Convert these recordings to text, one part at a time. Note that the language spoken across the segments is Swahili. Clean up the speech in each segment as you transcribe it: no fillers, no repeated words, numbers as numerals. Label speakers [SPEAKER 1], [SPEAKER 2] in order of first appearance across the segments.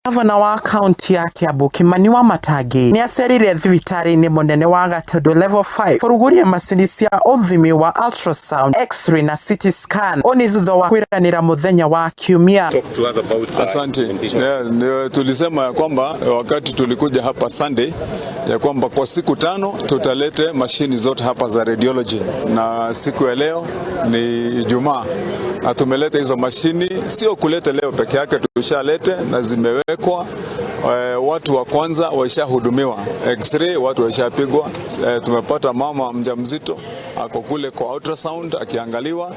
[SPEAKER 1] Gavana wa kaunti ya Kiambu Kimani Wamatangi nĩ acerire thibitarĩ-inĩ mũnene wa Gatundu Level 5 kũrugũria macini cia ũthimi wa ultrasound, x-ray na CT scan. Ũũ nĩ thutha wa kwĩranĩra mũthenya wa Kiumia.
[SPEAKER 2] Talk to us about
[SPEAKER 3] Asante. Yeah, ndio tulisema ya kwamba wakati tulikuja hapa Sunday ya kwamba kwa siku 5 tutalete mashini zote hapa za radiology, na siku ya leo ni Ijumaa na tumeleta hizo mashini, sio kuleta leo peke yake, tushalete na zimewekwa. Watu wa kwanza waishahudumiwa, x-ray watu waishapigwa. Tumepata mama mjamzito ako kule kwa ultrasound akiangaliwa.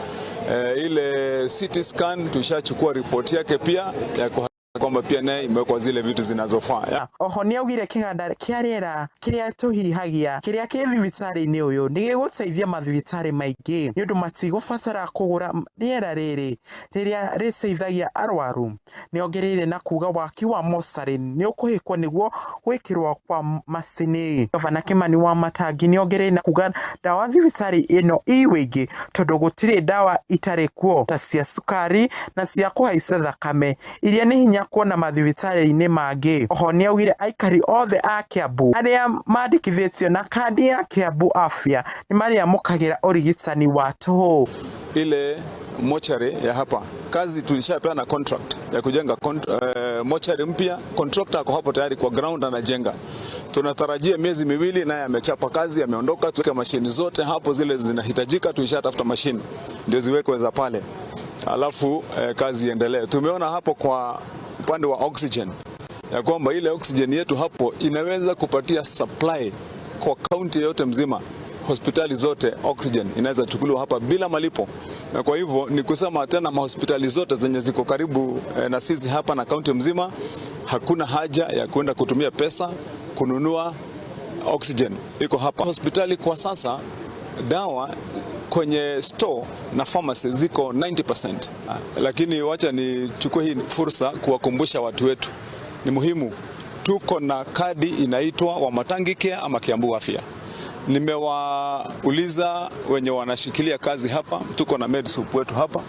[SPEAKER 3] Ile CT scan tushachukua ripoti yake pia ya kwamba pia naye imewekwa zile vitu zinazofaa.
[SPEAKER 1] Oho nĩaugire kĩganda kĩa rĩera kĩrĩa tũhihagia kĩrĩa kĩ thibitarĩ-inĩ ũyũ nĩ gĩgũteithia mathibitarĩ maingĩ nĩũndũ matigũbatara kũgũra rĩera rĩrĩ rĩrĩa rĩteithagia arwaru. Nĩongereire na kuga waki wa mocarĩ nĩũkũhĩkwo nĩguo gwĩkĩrwo kwa macini. Gavana Kimani Wamatangi nĩongereire na kuga ndawa thibitarĩ ĩno ĩ wũingĩ tondũ gũtirĩ ndawa itarĩ kuo ta cia cukari na cia kũhaica thakame iria nĩ hinya kuona mathibitarĩ-inĩ mangĩ. Oho nĩaugire aikari othe a Kiambu arĩa mandĩkithĩtio na kandi ya Kiambu Afya nĩmarĩamũkagĩra ũrigitani wa tũhũ.
[SPEAKER 3] Ile mochari ya hapa kazi tulishapeana contract ya kujenga mochari mpya. Contractor ako hapo tayari kwa ground anajenga. Tunatarajia miezi 2 naye amechapa kazi, ameondoka. Tuweke mashini zote hapo zile zinahitajika, tulishatafuta mashini ndio ziwekwe za pale, alafu kazi iendelee. Tumeona hapo kwa upande wa oxygen ya kwamba ile oxygen yetu hapo inaweza kupatia supply kwa kaunti yote mzima, hospitali zote oxygen inaweza chukuliwa hapa bila malipo, na kwa hivyo ni kusema tena mahospitali zote zenye ziko karibu na sisi hapa na kaunti mzima, hakuna haja ya kwenda kutumia pesa kununua oxygen, iko hapa hospitali kwa sasa. Dawa kwenye store na pharmacy ziko 90%, lakini wacha nichukue hii fursa kuwakumbusha watu wetu, ni muhimu tuko na kadi inaitwa Wamatangi Care ama Kiambu Afya. Nimewauliza wenye wanashikilia kazi hapa, tuko na medsup wetu hapa,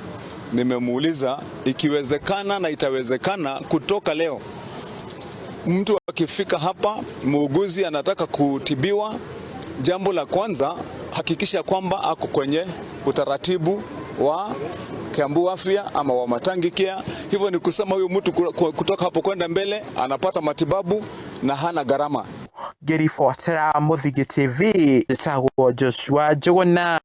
[SPEAKER 3] nimemuuliza ikiwezekana na itawezekana kutoka leo, mtu akifika hapa, muuguzi anataka kutibiwa, jambo la kwanza hakikisha kwamba ako kwenye utaratibu wa Kiambu Afya ama Wamatangi Care. Hivyo ni kusema huyu mtu kutoka hapo kwenda mbele anapata matibabu na hana gharama.
[SPEAKER 1] Ngĩribotera Mũthingi TV, njĩtagwo Joshua Njuguna.